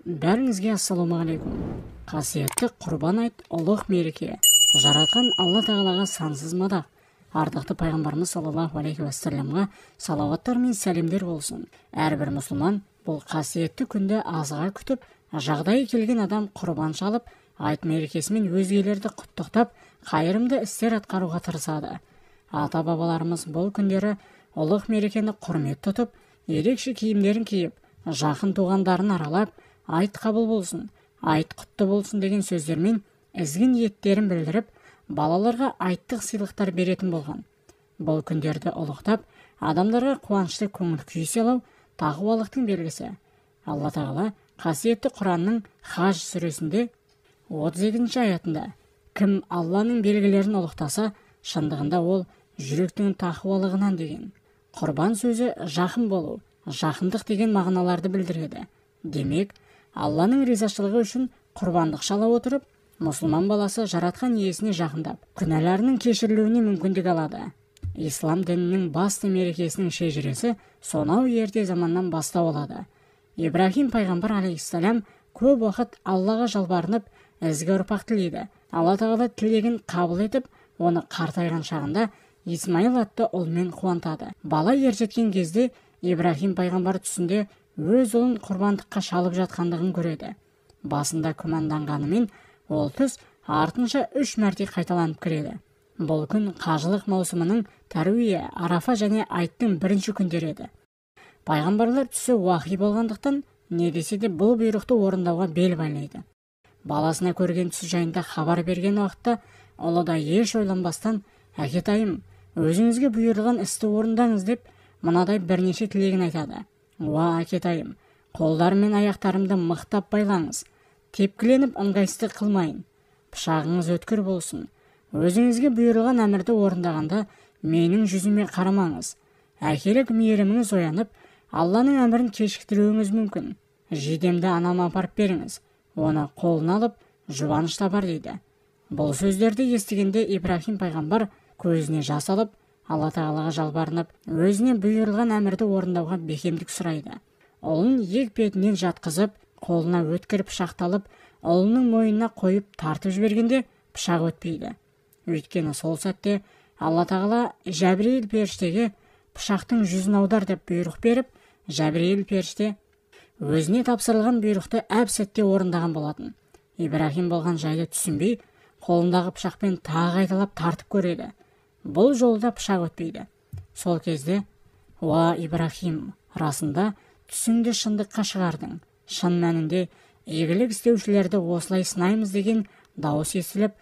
Бәріңізге ассалаумағалейкум. Қасиетті Құрбан айт ұлық мереке. Жаратқан Алла Тағалаға сансыз мадақ. Ардақты пайғамбарымыз саллаллаху алейхи уассаламға салауаттар мен сәлемдер болсын. Әрбір мұсылман бұл қасиетті күнді асыға күтіп, жағдайы келген адам құрбан шалып, айт мерекесімен өзгелерді құттықтап, қайырымды істер атқаруға тырысады. Ата-бабаларымыз бұл күндері ұлық мерекені құрмет тұтып, ерекше киімдерін киіп, жақын туғандарын аралап, айт қабыл болсын, айт құтты болсын деген сөздермен ізгі ниеттерін білдіріп, балаларға айттық сыйлықтар беретін болған. Бұл күндерді ұлықтап, адамдарға қуанышты көңіл күй сыйлау тақуалықтың белгісі. Алла Тағала қасиетті Құранның Хаж сүресінде 32-ші аятында: «Кім Алланың белгілерін ұлықтаса, шындығында ол жүректің тақуалығынан» деген. Құрбан сөзі жақын болу, жақындық деген мағыналарды білдіреді. Демек, Алланың ризашылығы үшін құрбандық шала отырып, мұсылман баласы жаратқан иесіне жақындап, күнәларының кешірілуіне мүмкіндік алады. Ислам дінінің басты мерекесінің шежіресі сонау ерте заманнан бастау алады. Ибрахим пайғамбар алейхиссалам көп уақыт Аллаға жалбарынып, ізгі ұрпақ тілейді. Алла Тағала тілегін қабыл етіп, оны қартайған шағында Исмаил атты ұлмен қуантады. Бала ержеткен кезде Ибрахим пайғамбар түсінде өз ұлын құрбандыққа шалып жатқандығын көреді. Басында күмәнданғанымен, ол түс артынша 3 мәрте қайталанып кіреді. Бұл күн қажылық маусымының Тәруия, Арафа және айттың бірінші күндері еді. Пайғамбарлар түсі уахи болғандықтан, не десе де бұл бұйрықты орындауға бел байлайды. Баласына көрген түсі жайында хабар берген уақытта, ұлы да еш ойланбастан, «Әкетайым, өзіңізге бұйырылған істі орындаңыз» деп мынадай бірнеше тілегін айтады. «Уа, әкетайым, қолдарым мен аяқтарымды мықтап байлаңыз, тепкіленіп ыңғайсыздық қылмайын, пышағыңыз өткір болсын, өзіңізге бұйырылған әмірді орындағанда менің жүзіме қарамаңыз, әкелік мейіріміңіз оянып, Алланың әмірін кешіктіруіңіз мүмкін, жидемді анама апарып беріңіз, оны қолына алып, жұбаныш табар» дейді. Бұл сөздерді естігенде Ибрахим пайғамбар көзіне жас алып, Алла Тағалаға жалбарынып, өзіне бұйырылған әмірді орындауға бекемдік сұрайды. Ұлын ек бетінен жатқызып, қолына өткір пышақталып, ұлының мойнына қойып тартып жібергенде пышақ өтпейді. Өйткені сол сәтте Алла Тағала Жәбірейіл періштеге пышақтың жүзін аудар деп бұйрық беріп, Жәбірейіл періште өзіне тапсырылған бұйрықты әп сәтте орындаған болатын. Ибрахим болған жайды түсінбей, қолындағы пышақпен тағы қайталап тартып көреді. Бұл жолда пышақ өтпейді. Сол кезде: «Уа, Ибрахим, расында түсіңді шындыққа шығардың. Шын мәнінде игілік істеушілерді осылай сынаймыз» деген дауыс естіліп,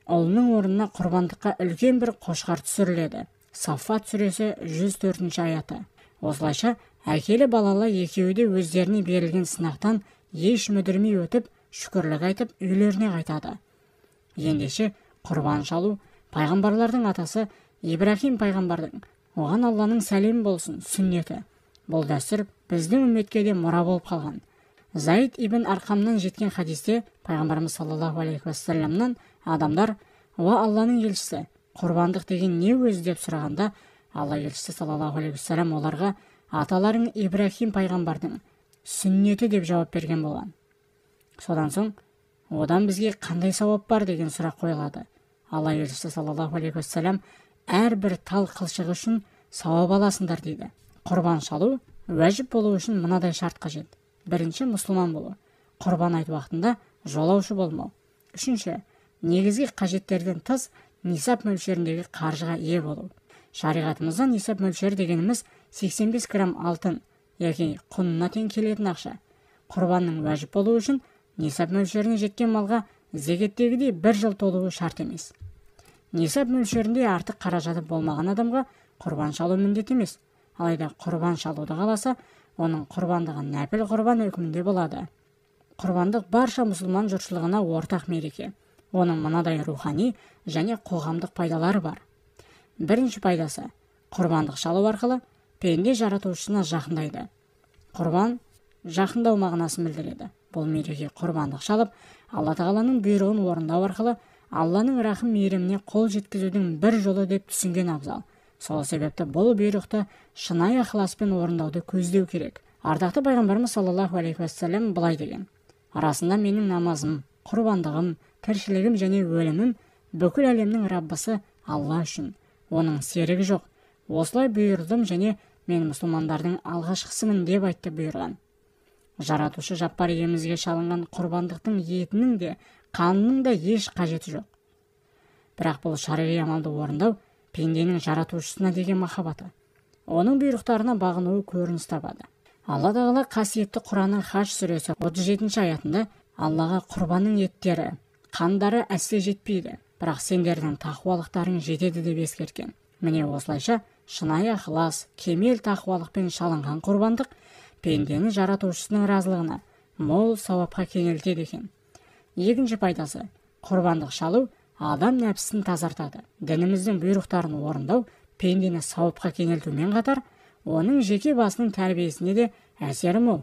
ұлының орнына құрбандыққа үлкен бір қошқар түсіріледі. Саффат сүресі 104-ші аяты. Осылайша әкелі балалы екеуі де өздеріне берілген сынақтан еш мүдірмей өтіп, шүкірлік айтып үйлеріне қайтады. Ендеше құрбан шалу пайғамбарлардың атасы Ибрахим пайғамбардың, оған Алланың сәлемі болсын, сүннеті. Бұл дәстүр біздің үмметке де мұра болып қалған. Зайд ибн Арқамнан жеткен хадисте пайғамбарымыз саллаллаху алейхи уассаламнан адамдар: «Уа Алланың елшісі, құрбандық деген не өзі?» деп сұрағанда, Алла елшісі саллаллаху алейхи уассалам оларға аталарың Ибрахим пайғамбардың сүннеті деп жауап берген болған. Содан соң одан бізге қандай сауап бар деген сұрақ қойылады. Алла елшісі саллаллаху алейхи уассалам әрбір тал қылшығы үшін сауап аласыңдар дейді. Құрбан шалу уәжіп болу үшін мынадай шарт қажет. Бірінші, мұсылман болу. Құрбан айт уақытында жолаушы болмау. Үшінші, негізгі қажеттерден тыс нисап мөлшеріндегі қаржыға ие болу. Шариғатымызда нисап мөлшері дегеніміз 85 грамм алтын, яки құнына тең келетін ақша. Құрбанның уәжіп болуы үшін нисап мөлшеріне жеткен малға зекеттегідей бір жыл толуы шарт емес. Нисап мөлшерінде артық қаражаты болмаған адамға құрбан шалу міндет емес. Алайда құрбан шалуды қаласа, оның құрбандығы нәпіл құрбан үкімінде болады. Құрбандық барша мұсылман жұртшылығына ортақ мереке. Оның мынадай рухани және қоғамдық пайдалары бар. Бірінші пайдасы: құрбандық шалу арқылы пенде жаратушысына жақындайды. Құрбан жақындау мағынасын білдіреді. Бұл мереке құрбандық шалып, Алла Тағаланың бұйрығын орындау арқылы Алланың рахым мейіріміне қол жеткізудің бір жолы деп түсінген абзал. Сол себепті бұл бұйрықты шынайы ықыласпен орындауды көздеу керек. Ардақты пайғамбарымыз саллаллаху алейхи уассалам былай деген: Арасында менің намазым, құрбандығым, тіршілігім және өлімім бүкіл әлемнің Раббысы Алла үшін. Оның серігі жоқ. Осылай бұйырдым және мен мұсылмандардың алғашқысымын деп айтты бұйырған. Жаратушы Жаппар иемізге шалынған құрбандықтың етінің де, қанының да еш қажеті жоқ. Бірақ бұл шариғи амалды орындау пенденің жаратушысына деген махаббаты, оның бұйрықтарына бағынуы көрініс табады. Алла тағала қасиетті Құранның Хаж сүресі 37-ші аятында Аллаға құрбанның еттері, қандары әсте жетпейді, бірақ сендердің тақуалықтарың жетеді деп ескерткен. Міне осылайша шынайы ықылас, кемел тақуалықпен шалынған құрбандық пендені жаратушысының разылығына, мол сауапқа кенелтеді екен. Екінші пайдасы, құрбандық шалу адам нәпсісін тазартады. Дініміздің бұйрықтарын орындау пендені сауапқа кенелтумен қатар, оның жеке басының тәрбиесіне де әсері мол.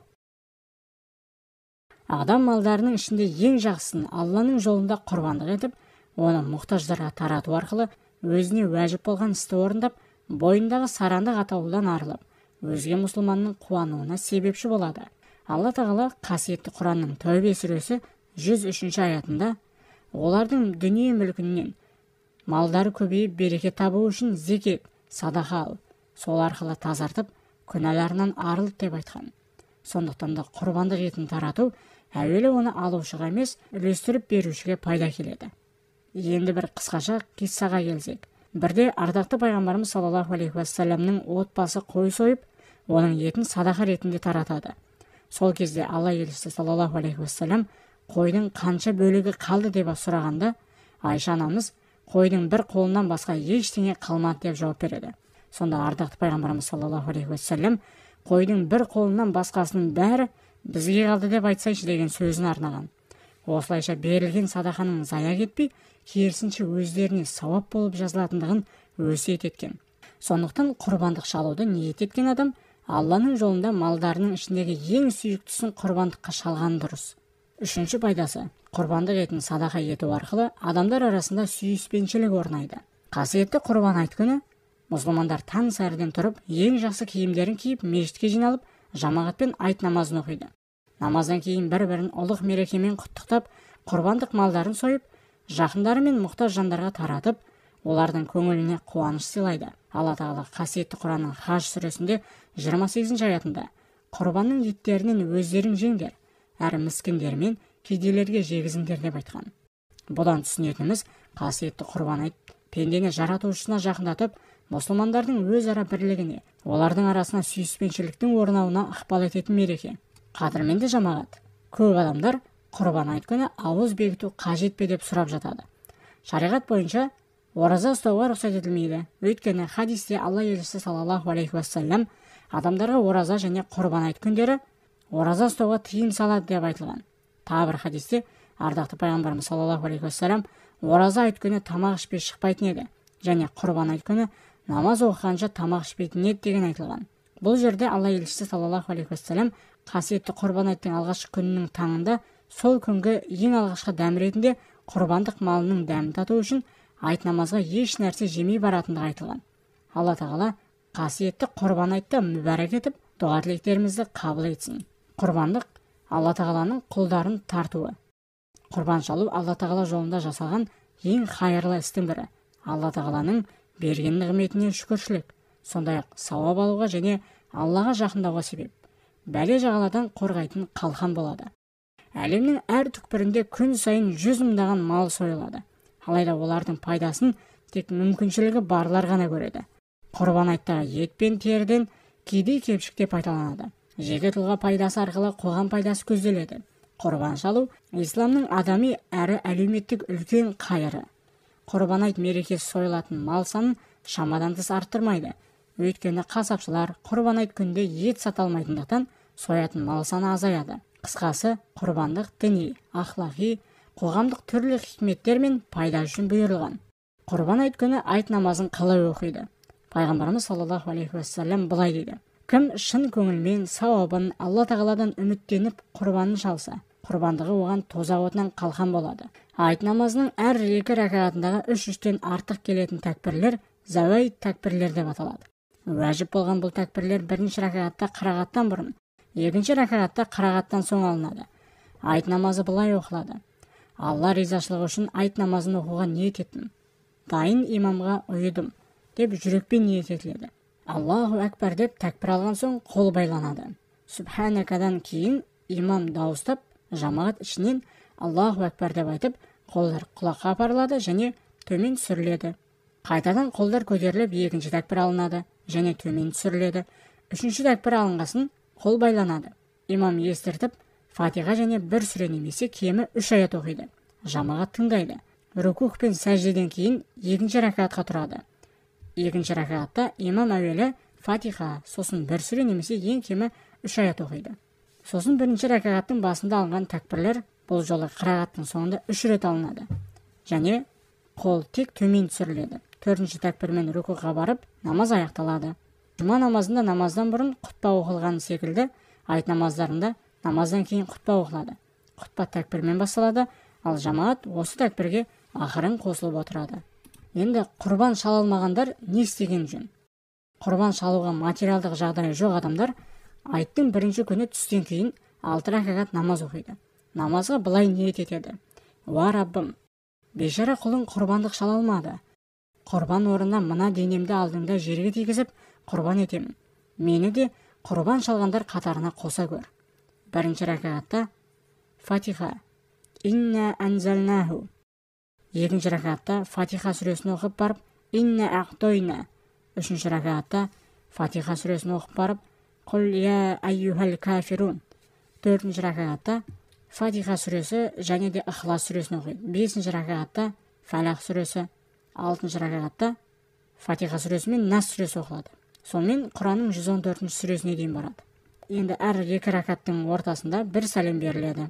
Адам малдарының ішінде ең жақсысын Алланың жолында құрбандық етіп, оны мұқтаждарға тарату арқылы өзіне уәжіп болған істі орындап, бойындағы сарандық атаулыдан арылып, өзге мұсылманның қуануына себепші болады. Алла тағала қасиетті Құранның Тәубе сүресі 103-ші аятында олардың дүние мүлкінен малдары көбейіп береке табу үшін зекет, садақа ал, сол арқылы тазартып, күнәларынан арылт деп айтқан. Сондықтан да құрбандық етін тарату әуелі оны алушыға емес, үлестіріп берушіге пайда келеді. Енді бір қысқаша қиссаға келсек. Бірде ардақты пайғамбарымыз саллаллаху алейхи уассаламның отбасы қой сойып, оның етін садақа ретінде таратады. Сол кезде Алла елшісі саллаллаху алейхи уассалам қойдың қанша бөлігі қалды деп сұрағанда, Айша анамыз қойдың бір қолынан басқа ештеңе қалмады деп жауап береді. Сонда ардақты пайғамбарымыз саллаллаху алейхи уассалам қойдың бір қолынан басқасының бәрі бізге қалды деп айтсайшы деген сөзін арнаған. Осылайша берілген садақаның зая кетпей, керісінше өздеріне сауап болып жазылатындығын өсиет еткен. Сондықтан құрбандық шалуды ниет еткен адам Алланың жолында малдарының ішіндегі ең сүйіктісін құрбандыққа шалған дұрыс. Үшінші пайдасы, құрбандық етін садақа ету арқылы адамдар арасында сүйіспеншілік орнайды. Қасиетті Құрбан айт күні мұсылмандар таң сәріден тұрып, ең жақсы киімдерін киіп, мешітке жиналып, жамағатпен айт намазын оқиды. Намаздан кейін бір-бірін ұлық мерекемен құттықтап, құрбандық малдарын сойып, жақындары мен мұқтаж жандарға таратып, олардың көңіліне қуаныш сыйлайды. Алла тағала қасиетті Құранның Хаж сүресінде 28-ші аятында құрбанның еттерінен өздерің жеңдер, әрі міскіндер мен кедейлерге жегізіңдер деп айтқан. Бұдан түсінетініміз, қасиетті Құрбан айт пендені жаратушысына жақындатып, мұсылмандардың өзара бірлігіне, олардың арасына сүйіспеншіліктің орнауына ықпал ететін мереке. Қадірменді жамағат, көп адамдар Құрбан айт күні ауыз бекіту қажет пе деп сұрап жатады. Шариғат бойынша ораза ұстауға рұқсат етілмейді. Өйткені хадисте Алла елшісі саллаллаху алейхи уассалам адамдарға ораза және Құрбан айт күндері ораза ұстауға тыйым салады деп айтылған. Тағы бір хадисте ардақты пайғамбарымыз саллаллаху алейхи уассалам ораза айт күні тамақ ішпей шықпайтын еді және Құрбан айт күні намаз оқығанша тамақ ішпейтін еді деген айтылған. Бұл жерде Алла елшісі саллаллаху алейхи уассалам қасиетті Құрбан айттың алғашқы күнінің таңында сол күнгі ең алғашқы дәм ретінде құрбандық малының дәмін тату үшін айт намазға еш нәрсе жемей баратындығы айтылған. Алла тағала қасиетті Құрбан айтты мүбәрак етіп, дұға тілектерімізді қабыл етсін. Құрбандық Алла тағаланың құлдарын тартуы. Құрбан шалу Алла тағала жолында жасалған ең хайырлы істің бірі. Алла тағаланың берген нығметіне шүкіршілік, сондай-ақ сауап алуға және Аллаға жақындауға себеп. Бәле жағаладан қорғайтын қалқан болады. Әлемнің әр түкпірінде күн сайын 100 мыңдаған мал сойылады. Алайда олардың пайдасын тек мүмкіншілігі барлар ғана көреді. Құрбан айттағы ет пен теріден кедей кепшікте пайдаланады. Жеке тұлға пайдасы арқылы қоғам пайдасы көзделеді. Құрбан шалу исламның адами әрі әлеуметтік үлкен қайыры. Құрбан айт мерекесі сойылатын мал санын шамадан тыс арттырмайды. Өйткені қасапшылар құрбан айт күнде ет сата алмайтындықтан соятын мал саны азаяды. Қысқасы, құрбандық діни, ахлақи, қоғамдық түрлі хикметтер мен пайда үшін бұйырылған. Құрбан айт күні айт намазын қалай оқиды? Пайғамбарымыз саллаллаху алейхи уассалам былай дейді: кім шын көңілмен сауабын Алла тағаладан үміттеніп құрбанын шалса, құрбандығы оған тозақ отынан қалқан болады. Айт намазының әр екі рәкағатындағы үш-үштен артық келетін тәкбірлер зәуайд тәкбірлер деп аталады. Уәжіп болған бұл тәкбірлер бірінші рәкағатта қырағаттан бұрын, екінші рәкағатта қырағаттан соң алынады. Айт намазы былай оқылады. Алла ризашылығы үшін айт намазын оқуға ниет еттім. Дайын имамға ұйыдым деп жүрекпен ниет етіледі. Аллаху әкбар деп тәкбір алған соң қол байланады. Сүбханакадан кейін имам дауыстап, жамағат ішінен Аллаху әкбар деп айтып, қолдар құлаққа апарылады және төмен түсіріледі. Қайтадан қолдар көтеріліп, екінші тәкбір алынады және төмен түсіріледі. Үшінші тәкбір алынғасын қол байланады. Имам естіртіп, Фатиха және бір сүре немесе кемі 3 аят оқиды. Жамағат тыңдайды. Рукух пен сәждеден кейін екінші ракатқа тұрады. Екінші ракатта имам әуелі Фатиха, сосын бір сүре немесе ең кемі 3 аят оқиды. Сосын бірінші ракаттың басында алынған тәкбірлер бұл жолы қырағаттың соңында 3 рет алынады. Және қол тек төмен түсіріледі. Төртінші тәкбірмен рукуға барып, намаз аяқталады. Жұма намазында намаздан бұрын құтпа оқылған секілді, айт намаздарында намаздан кейін құтпа оқылады. Құтпа тәкбірмен басталады, ал жамағат осы тәкбірге ақырын қосылып отырады. Енді құрбан шала алмағандар не істеген жөн? Құрбан шалуға материалдық жағдайы жоқ адамдар айттың бірінші күні түстен кейін 6 ракағат намаз оқиды. Намазға былай ниет етеді. Уа Раббым, бейшара құлың құрбандық шала алмады. Құрбан орнына мына денемді алдыңда жерге тигізіп, құрбан етемін. Мені де құрбан шалғандар қатарына қоса көр. Бірінші ракағатта Фатиха, Инна анзалнаху. Екінші ракағатта Фатиха сүресін оқып барып, Инна ағтойна. Үшінші ракағатта Фатиха сүресін оқып барып, Құл я айюхал кафирун. Төртінші ракағатта Фатиха сүресі және де Ықылас сүресін оқиды. Бесінші ракағатта Фалақ сүресі, алтыншы ракағатта Фатиха сүресі мен Нас сүресі оқылады. Сонымен Құранның 114-ші сүресіне дейін барады. Енді әр екі ракаттың ортасында бір сәлем беріледі.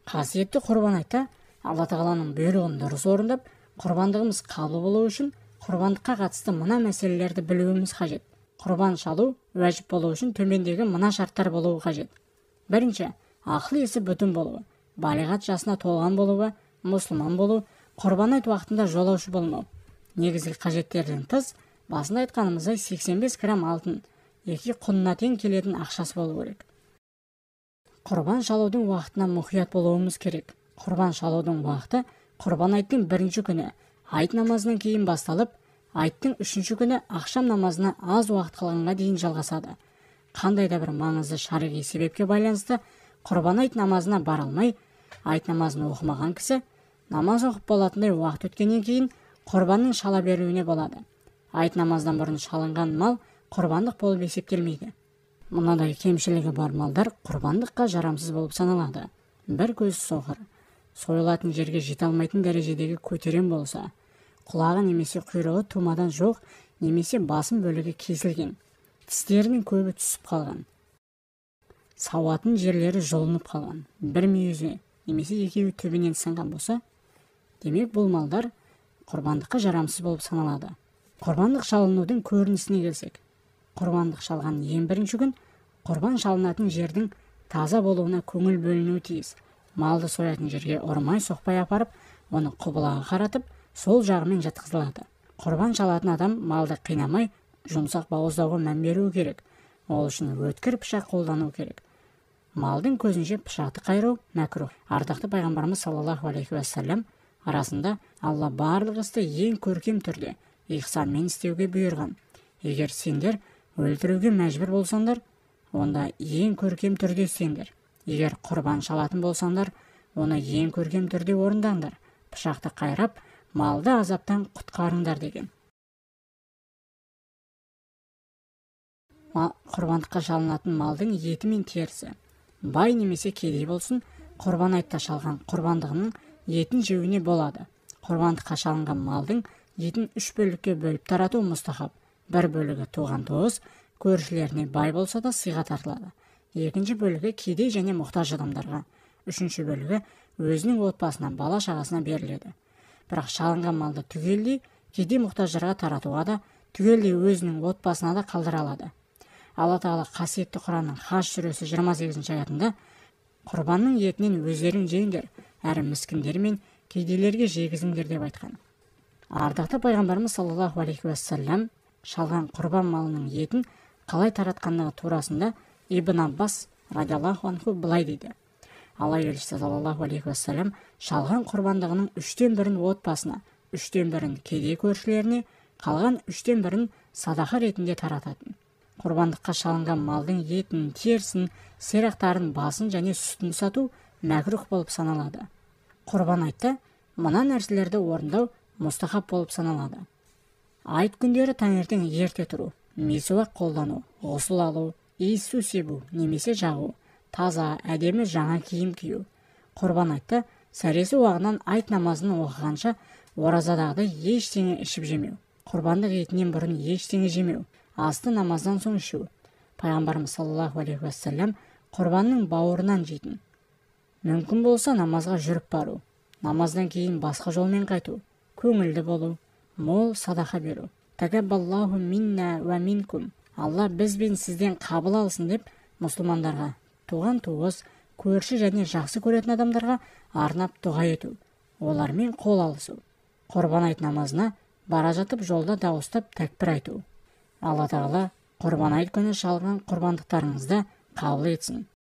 Қасиетті құрбан айтта Алла тағаланың бұйрығын дұрыс орындап, құрбандығымыз қабыл болу үшін құрбандыққа қатысты мына мәселелерді білуіміз қажет. Құрбан шалу уәжіп болу үшін төмендегі мына шарттар болуы қажет. Бірінші, ақыл есі бүтін болуы, балиғат жасына толған болуы, мұсылман болу, құрбан айт уақытында жолаушы болмау. Негізгі қажеттерден тыс, басында айтқанымыздай 85 грамм алтын, екі құнына тең келетін ақшасы болу керек. Құрбан шалудың уақытына мұқият болуымыз керек. Құрбан шалудың уақыты құрбан айттың бірінші күні айт намазынан кейін басталып, айттың үшінші күні ақшам намазына аз уақыт қалғанға дейін жалғасады. Қандай да бір маңызды шариғи себепке байланысты құрбан айт намазына бара алмай, айт намазын оқымаған кісі намаз оқып болатындай уақыт өткеннен кейін құрбанның шала беруіне болады. Айт намаздан бұрын шалынған мал құрбандық болып есептелмейді. Мынадай кемшілігі бар малдар құрбандыққа жарамсыз болып саналады. Бір көзі соқыр, сойылатын жерге жете алмайтын дәрежедегі көтерем болса, құлағы немесе құйрығы тумадан жоқ, немесе басым бөлігі кесілген, тістерінің көбі түсіп қалған, сауатын жерлері жұлынып қалған, бір мүйізі немесе екеуі түбінен сынған болса, демек бұл малдар құрбандыққа жарамсыз болып саналады. Құрбандық шалынудың көрінісіне келсек, құрбандық шалған ең бірінші күн құрбан шалынатын жердің таза болуына көңіл бөлінуі тиіс. Малды соятын жерге ұрмай соқпай апарып, оны құбылаға қаратып, сол жағымен жатқызылады. Құрбан шалатын адам малды қинамай, жұмсақ бауыздауға мән беруі керек. Ол үшін өткір пышақ қолдану керек. Малдың көзінше пышақты қайыру мәкрух. Ардақты пайғамбарымыз саллаллаху алейхи уассалам арасында Алла барлық істі ең көркем түрде ихсанмен істеуге бұйырған. Егер сендер өлтіруге мәжбүр болсаңдар, онда ең көркем түрде істеңдер. Егер құрбан шалатын болсаңдар, оны ең көркем түрде орындаңдар. Пышақты қайрап, малды азаптан құтқарыңдар деген. Құрбандыққа шалынатын малдың еті мен терісі. Бай немесе кедей болсын, құрбан айтта шалған құрбандығының етін жеуіне болады. Құрбандыққа шалынған малдың етін 3 бөлікке бөліп тарату мұстахаб. Бір бөлігі туған туыс, көршілеріне бай болса да сыйға тартылады. Екінші бөлігі кедей және мұқтаж адамдарға. Үшінші бөлігі өзінің отбасына, бала шағасына беріледі. Бірақ шалынған малды түгелдей кедей мұқтаждарға таратуға да, түгелдей өзінің отбасына да қалдыра алады. Алла тағала қасиетті Құранның Хаж сүресі 28-ші аятында құрбанның етінен өздерің жеңдер, әрі міскіндер мен кедейлерге жегізіңдер деп айтқан. Ардақты пайғамбарымыз саллаллаху алейхи уассалам шалған құрбан малының етін қалай таратқандығы турасында Ибн Аббас радиаллаху анху былай дейді. Алла елшісі саллаллаху алейхи уассалам шалған құрбандығының 1/3 отбасына, 1/3 кедей көршілеріне, қалған 1/3 садақа ретінде тарататын. Құрбандыққа шалынған малдың етін, терісін, сирақтарын, басын және сүтін сату мәкрух болып саналады. Құрбан айтта мына нәрселерді орындау мұстахаб болып саналады. Айт күндері таңертең ерте тұру, мисуак қолдану, ғұсыл алу, иіс су себу немесе жағу, таза, әдемі жаңа киім кию. Құрбан айтта сәресі уағынан айт намазын оқығанша оразадағыдай ештеңе ішіп жемеу, құрбандық етінен бұрын ештеңе жемеу, асты намаздан соң ішу. Пайғамбарымыз саллаллаху алейхи уассалам құрбанның бауырынан жейтін. Мүмкін болса намазға жүріп бару, намаздан кейін басқа жолмен қайту, көңілді болу, мол садақа беру. Тақаббаллаху минна уа минкум. Алла біз бен сізден қабыл алсын деп мұсылмандарға, туған туыс, көрші және жақсы көретін адамдарға арнап дұға ету, олармен қол алысу. Құрбан айт намазына бара жатып жолда дауыстап тәкбір айту. Алла тағала құрбан айт күні шалған құрбандықтарыңызды қабыл етсін.